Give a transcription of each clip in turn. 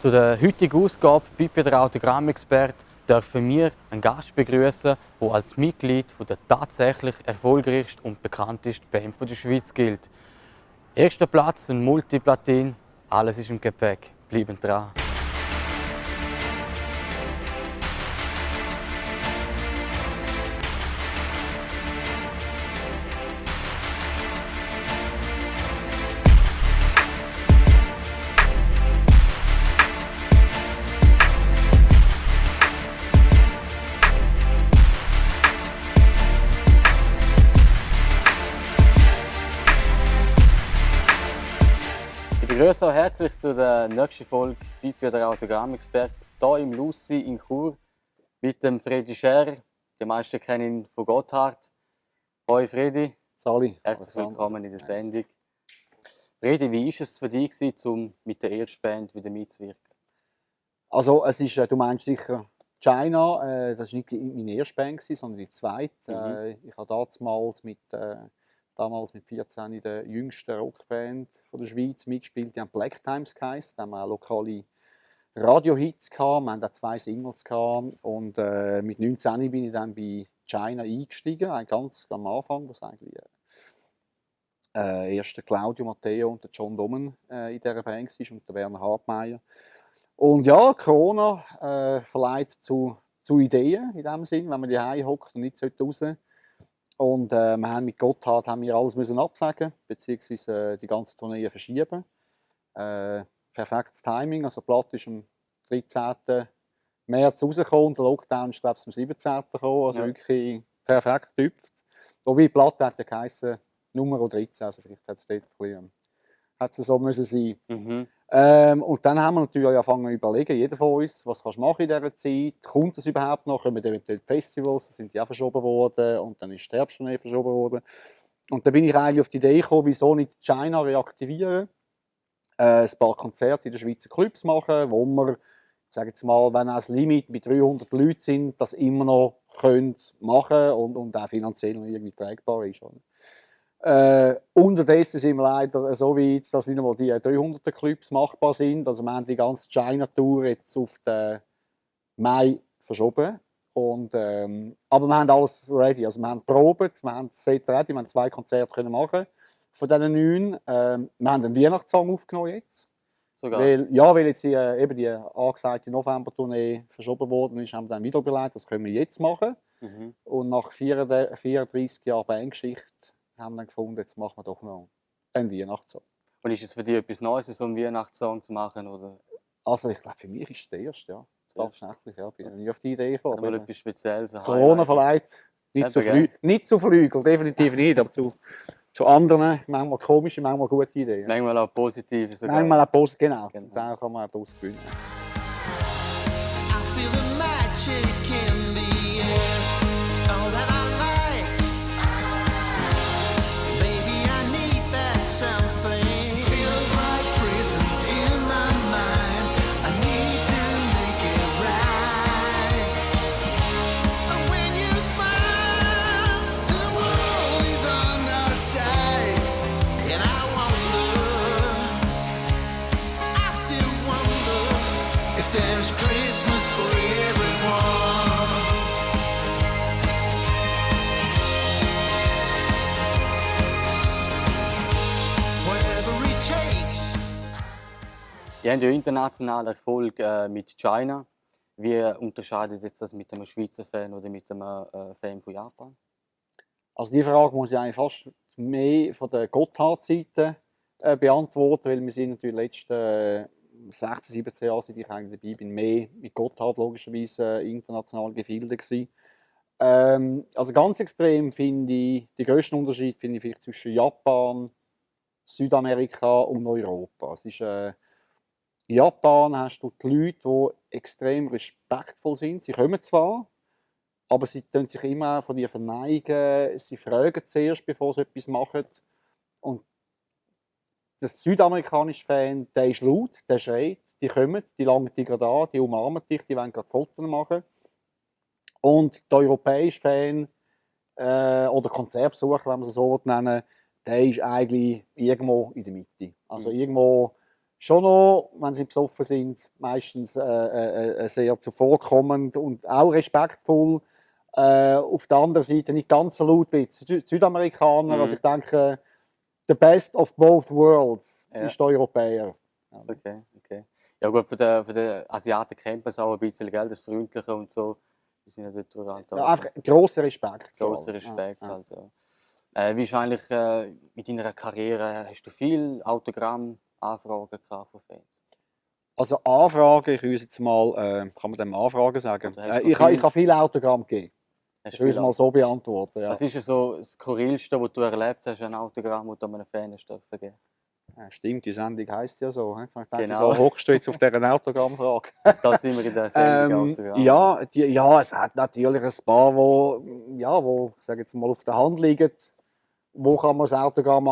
Zu der heutigen Ausgabe Pipi der Autogrammexpert dürfen wir einen Gast begrüßen, der als Mitglied der tatsächlich erfolgreichsten und bekanntesten Band der Schweiz gilt. Erster Platz und Multiplatin, alles ist im Gepäck. Bleiben dran! Ich begrüße euch herzlich zu der nächsten Folge Pipi der Autogrammexpert hier im Lucy in Chur mit dem Fredi Scherer. Die meisten kennen ihn von Gotthard. Hoi Fredi, Sali, herzlich willkommen in der Sendung. Fredi, wie war es für dich, um mit der ersten Band wieder mitzuwirken? Also es ist, du meinst sicher China, das war nicht meine erste Band, sondern die zweite. Ich habe damals mit 14 in der jüngsten Rockband von der Schweiz mitgespielt. Die haben Black Times geheißen, da haben wir auch lokale Radiohits gehabt, wir hatten auch 2 Singles gehabt. Und mit 19 bin ich dann bei China eingestiegen, ganz am Anfang, wo es eigentlich erst der Claudio Matteo und der John Domen in dieser Band war und der Werner Hartmeier. Und ja, Corona verleitet zu Ideen in dem Sinn, wenn man die hockt und nicht raus sollte. Und wir haben mit Gotthard alles müssen absagen, beziehungsweise die ganze Tournee verschieben. Perfektes Timing, also die Platte ist am 13. März rausgekommen und der Lockdown ist, glaube ich, am 17. gekommen, also wirklich perfekt getüpft. Wobei die Platte hat ja geheißen Nummer 13, also vielleicht hat es dort hat es so müssen sein. Und dann haben wir natürlich angefangen zu überlegen, jeder von uns, was kannst du machen in dieser Zeit, kommt das überhaupt noch, kommen eventuell Festivals, da sind die auch verschoben worden und dann ist der Herbsttournee verschoben worden. Und dann bin ich eigentlich auf die Idee gekommen, wieso nicht China reaktivieren, ein paar Konzerte in den Schweizer Clubs machen, wo wir, sage jetzt mal, wenn auch das Limit mit 300 Leuten sind, das immer noch können machen und auch finanziell noch irgendwie tragbar ist. Unterdessen sind wir leider so weit, dass nicht einmal die 300er Clubs machbar sind. Also wir haben die ganze China-Tour jetzt auf den Mai verschoben. Aber wir haben alles ready. Also wir haben probiert, wir haben das Set ready, wir haben 2 Konzerte können machen von diesen 9. Wir haben einen Weihnachtssong aufgenommen jetzt. Sogar? Weil jetzt eben die angesagte November-Tournee verschoben worden ist, haben wir dann wieder überlegt, das können wir jetzt machen. Und nach 34 Jahren Bandgeschichte haben dann gefunden, jetzt machen wir doch noch einen Weihnachtssong. Und ist es für dich etwas Neues, so einen Weihnachtssong zu machen? Oder? Also ich glaube, für mich ist es der erste, ja. Tatsächlich, ja. Bin nie auf die Idee gekommen. Mal etwas Spezielles. Corona vielleicht nicht zu Flügel, definitiv nicht, aber zu anderen, manchmal komische, manchmal gute Ideen. Manchmal auch positive sogar. Manchmal auch positiv, genau. Zum Teil kann man auch daraus gewinnen. Ihr habt ja internationalen Erfolg mit China. Wie unterscheidet jetzt das mit einem Schweizer Fan oder mit einem Fan von Japan? Also die Frage muss ich eigentlich fast mehr von der Gotthard-Seite beantworten, weil wir sind natürlich die letzten 16, 17 Jahre, seit ich eigentlich dabei bin, mehr mit Gotthard logischerweise international Gefilde gewesen. Also ganz extrem finde ich, den grössten Unterschied finde ich vielleicht zwischen Japan, Südamerika und Europa. Es ist, in Japan hast du die Leute, die extrem respektvoll sind. Sie kommen zwar, aber sie tun sich immer von dir verneigen. Sie fragen zuerst, bevor sie etwas machen. Und der südamerikanische Fan, der ist laut, der schreit, die kommen, die langen dich gerade an, die umarmen dich, die wollen gerade Fotos machen. Und der europäische Fan oder Konzertbesucher, wenn man es so nennen will, der ist eigentlich irgendwo in der Mitte. Also irgendwo schon noch, wenn sie besoffen sind, meistens sehr zuvorkommend und auch respektvoll. Auf der anderen Seite nicht ganz so laut wie die Südamerikaner. Also ich denke, the best of both worlds ist der Europäer. Okay. Ja gut, für den Asiaten kennt man es auch ein bisschen, gell? Das Freundliche und so. Die sind ja dort überall da. Ja, einfach grosser Respekt. Grosser Respekt halt, ja. Wie ist eigentlich in deiner Karriere, hast du viele Autogrammanfragen gehabt von Fans? Also Anfragen, ich würde jetzt mal, kann man dem Anfragen sagen? Ich habe viele Autogramme gegeben. Ich würde es mal so beantworten. Ja. Was ist so das Skurrilste, was du erlebt hast, ein Autogramm, das du einem Fan hast geben? Ja, stimmt, die Sendung heisst ja so. Jetzt habe ich gedacht, Genau. so hockst du jetzt auf dieser Autogrammfrage. Da sind wir in der Sendung Autogramm. Ja, es hat natürlich ein paar, wo ich sage jetzt mal, auf der Hand liegen. Wo kann man das Autogramm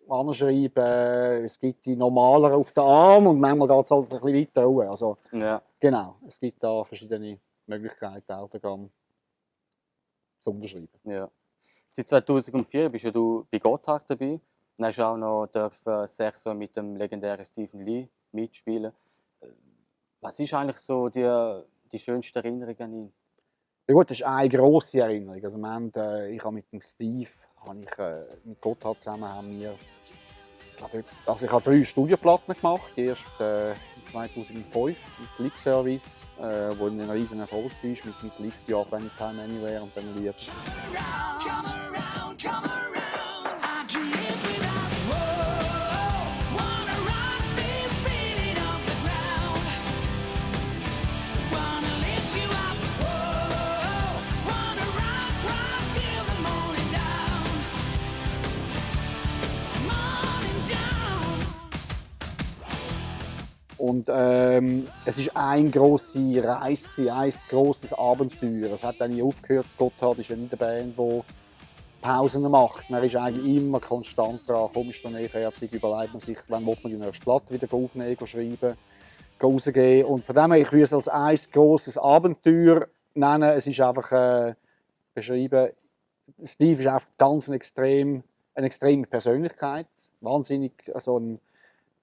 anschreiben? Es gibt die normaleren auf den Arm und manchmal geht es halt ein bisschen weiter runter. Also, genau, es gibt da verschiedene Möglichkeiten, Autogramm zu unterschreiben. Ja. Seit 2004 bist ja du bei Gotthard dabei. Dann hast du auch noch Sechser mit dem legendären Stephen Lee mitspielen. Was ist eigentlich so die schönste Erinnerung an ihn? Ja gut, das ist eine grosse Erinnerung. Also ich habe mit dem Steve, mit Gotthard zusammen, ich habe 3 Studioplatten gemacht. Die erste 2005 mit Lip Service, wo ein riesen Erfolg war, mit Lift You Up Anytime Anywhere und dann Lied. Und es war eine grosse Reise, ein grosses Abenteuer. Es hat dann nie aufgehört. Gotthard ist ja nicht eine Band, die Pausen macht. Man ist eigentlich immer konstant dran. Komm, ist dann fertig, überlegt man sich, wann will man die nächste Platte wieder aufnehmen, schreiben, rausgehen. Und von dem her, ich würde es als ein grosses Abenteuer nennen. Es ist einfach beschrieben, Steve ist einfach eine extreme Persönlichkeit. Wahnsinnig, also ein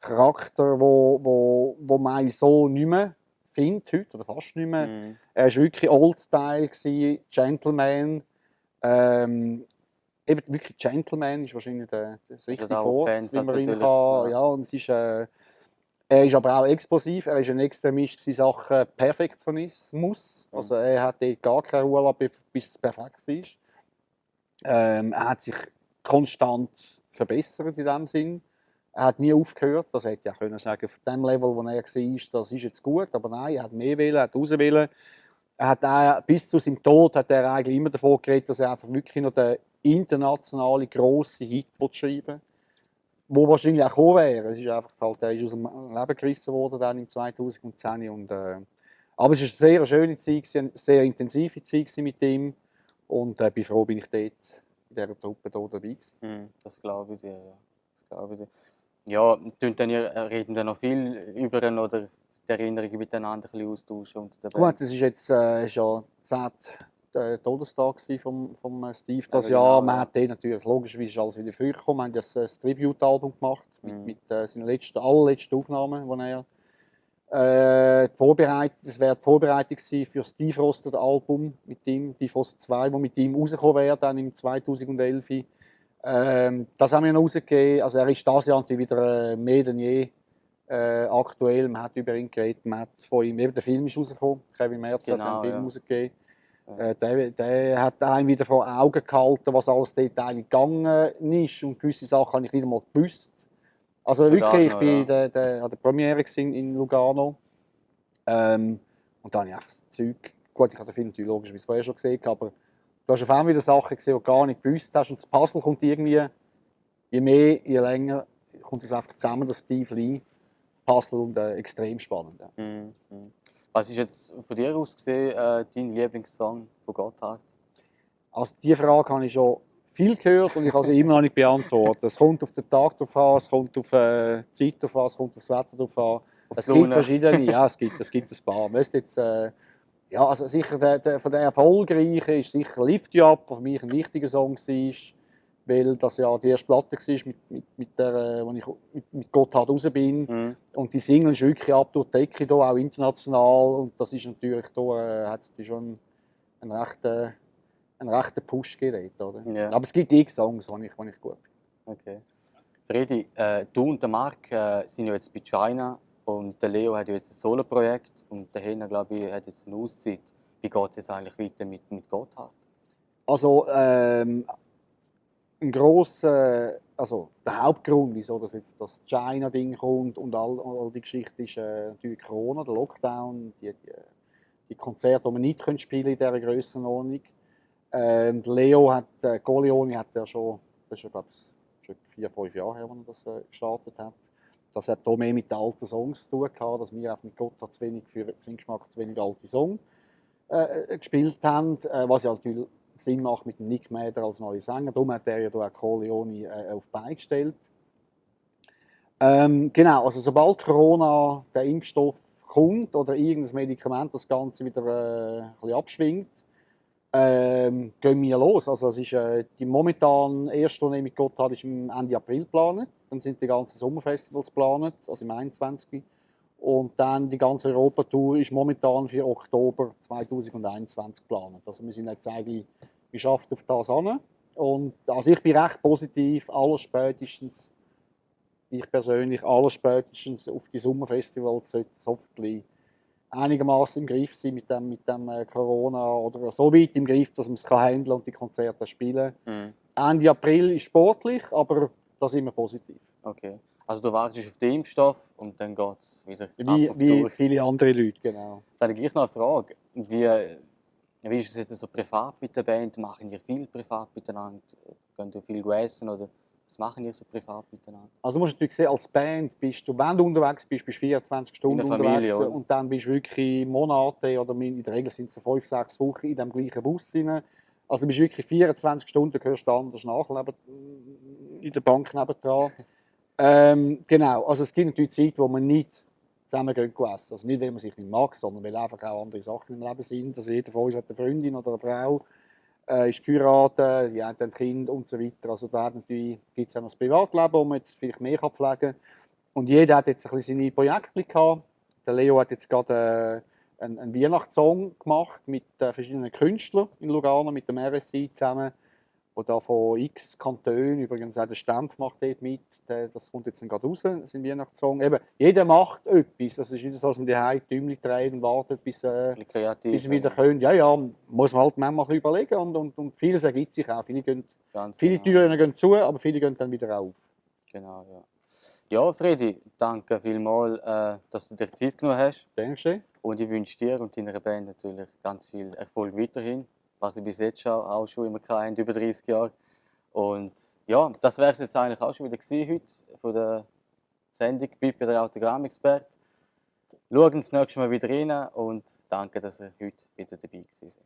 Charakter, wo man eigentlich so nicht mehr findet heute, oder fast nicht mehr. Er war wirklich Old-Style, Gentleman. Eben wirklich Gentleman ist wahrscheinlich das richtige Wort, wie man ihn kann. Ja, und er ist aber auch explosiv, er war ein Extremist in Sachen Perfektionismus. Also er hat dort gar keine Ruhe gelassen, bis es perfekt war. Er hat sich konstant verbessert in diesem Sinn. Er hat nie aufgehört, das hätte ich auch können sagen, auf dem Level, wo er war, das ist jetzt gut, aber nein, er hat mehr wollen, er hat raus wollen. Er hat auch, bis zu seinem Tod hat er eigentlich immer davon geredet, dass er einfach wirklich noch den internationalen grossen Hit schreiben will, der wahrscheinlich auch gekommen wäre. Es ist einfach halt, er ist aus dem Leben gerissen worden dann im 2010 und, aber es war eine sehr schöne Zeit, eine sehr intensive Zeit mit ihm und bin froh, bin ich dort in dieser Truppe hier dabei gewesen. Das glaube ich dir, ja. Das glaube ich dir. Ja, reden dann noch viel über ihn oder die Erinnerungen miteinander ein bisschen austauschen unter der Band. Gut, das ist jetzt ist ja 10. Todestag vom Steve das Jahr. Man hat den natürlich logischerweise alles wieder vorgekommen. Wir haben das Tribute-Album gemacht mit seinen allerletzten Aufnahmen, die er das wäre die Vorbereitung für das Defrosted Album mit ihm, Defrosted 2, das mit ihm rausgekommen wäre dann im 2011. Das haben wir noch rausgegeben. Also er ist dieses Jahr natürlich wieder mehr denn je aktuell. Man hat über ihn geredet, man hat von ihm, eben der Film ist rausgekommen, Kevin Merz hat einen Film rausgegeben. Der hat einem wieder vor Augen gehalten, was alles dort eigentlich gegangen ist und gewisse Sachen habe ich nicht einmal gewusst. Also wirklich, ich war an der Premiere in Lugano und da habe ich einfach das Zeug, gut, ich habe den Film natürlich logischerweise vorher schon gesehen, aber du hast auf einmal wieder Sachen gesehen, die du gar nicht gewusst hast und das Puzzle kommt irgendwie, je mehr, je länger, kommt es einfach zusammen, das Steve Lee Puzzle und extrem spannend. Ja. Was ist jetzt von dir aus gesehen dein Lieblingssong von Gotthard? Also diese Frage habe ich schon viel gehört und ich habe sie immer noch nicht beantwortet. Es kommt auf den Tag drauf an, es kommt auf die Zeit drauf an, es kommt auf das Wetter drauf an. Es gibt verschiedene, ja, es gibt ein paar. Jetzt, ja, also sicher von der erfolgreichen ist sicher Lift You Up, der für mich ein wichtiger Song war. weil das ja die erste Platte war, mit der, wo ich mit Gotthard raus bin. Mhm. Und die Single ist wirklich ab durch die Decke, da, auch international. Und das ist natürlich, da hat es schon einen rechten Push gegeben, oder? Ja. Aber es gibt x Songs, die ich gut finde. Okay. Fredi, du und der Marc sind ja jetzt bei China und der Leo hat ja jetzt ein Solo-Projekt und der Henna, glaube ich, hat jetzt eine Auszeit. Wie geht es jetzt eigentlich weiter mit Gotthard? Also, also der Hauptgrund, wieso das jetzt das China-Ding kommt und all die Geschichte ist natürlich Corona, der Lockdown, die Konzerte, die wir nicht spielen in dieser Grössenordnung. Leo hat, Coleoni hat ja schon, das ist ja, glaube ich, schon 4, 5 Jahre her, als er das gestartet hat. Das hat hier mehr mit den alten Songs zu tun gehabt, dass wir auch mit Gotthard zu wenig für seinen Geschmack zu wenig alte Songs gespielt haben, was ja natürlich Sinn macht mit dem Nick Mäder als neuer Sänger. Darum hat er ja auch Corleone auf die Beine gestellt. Genau, also sobald Corona, der Impfstoff kommt oder irgendein Medikament das Ganze wieder ein bisschen abschwingt, gehen wir los. Also es ist die momentan erste Tournee mit Gotthard ist im Ende April geplant. Dann sind die ganzen Sommerfestivals geplant, also im 21. Und dann die ganze Europatour ist momentan für Oktober 2021 geplant. Also wir sind jetzt eigentlich, wir schaffen auf das an. Und also ich bin recht positiv, allerspätestens, ich persönlich, allerspätestens auf die Sommerfestivals sollte es hoffentlich einigermaßen im Griff sein mit dem Corona oder so weit im Griff, dass man es handeln und die Konzerte spielen. Mhm. Ende April ist sportlich, aber da sind wir positiv. Okay. Also du wartest auf den Impfstoff und dann geht es wieder ab auf die Wie Tour. viele andere Leute, genau. Dann habe ich gleich noch eine Frage. Wie ist es jetzt so privat mit der Band? Machen ihr viel privat miteinander? Könnt ihr viel essen oder was machen ihr so privat miteinander? Also du musst natürlich sehen, als Band bist du, wenn du unterwegs bist, bist du 24 Stunden In der Familie, unterwegs oder? und dann bist du wirklich Monate oder in der Regel sind es 5, 6 Wochen in dem gleichen Bus rein. Also du bist wirklich 24 Stunden, gehörst du anders nach, in der Bank nebendran. Genau, also es gibt natürlich Zeit, wo man nicht zusammen gehen essen. Also nicht, weil man sich nicht mag, sondern weil einfach auch andere Sachen im Leben sind. Also jeder von uns hat eine Freundin oder eine Frau, ist geheiratet, die haben ein Kind und so weiter. Also da gibt es auch noch das Privatleben, wo man jetzt vielleicht mehr pflegen kann. Und jeder hat jetzt ein bisschen seine Projekte gehabt. Der Leo hat jetzt gerade einen Weihnachtssong gemacht mit verschiedenen Künstlern in Lugano, mit dem RSI zusammen, wo da von x Kantonen, übrigens auch der Stempf macht dort mit, das kommt jetzt gerade raus, sein Weihnachtssong. Eben, jeder macht etwas, das ist nicht so, dass man die Hause Däumchen dreht und wartet, bis Kreativ. sie wieder können. Ja, ja, muss man halt manchmal ein bisschen überlegen und vieles ergibt sich auch. Viele Genau. Türen gehen zu, aber viele gehen dann wieder auf. Genau, ja. Ja, Fredi, danke vielmals, dass du dir Zeit genommen hast. Dankeschön. Und ich wünsche dir und deiner Band natürlich ganz viel Erfolg weiterhin, was ich bis jetzt schon immer hatte, über 30 Jahre. Und ja, das wäre es jetzt eigentlich auch schon wieder gewesen heute von der Sendung Pippi, der Autogrammexpert. Schauen das nächste Mal wieder rein und danke, dass ihr heute wieder dabei gewesen seid.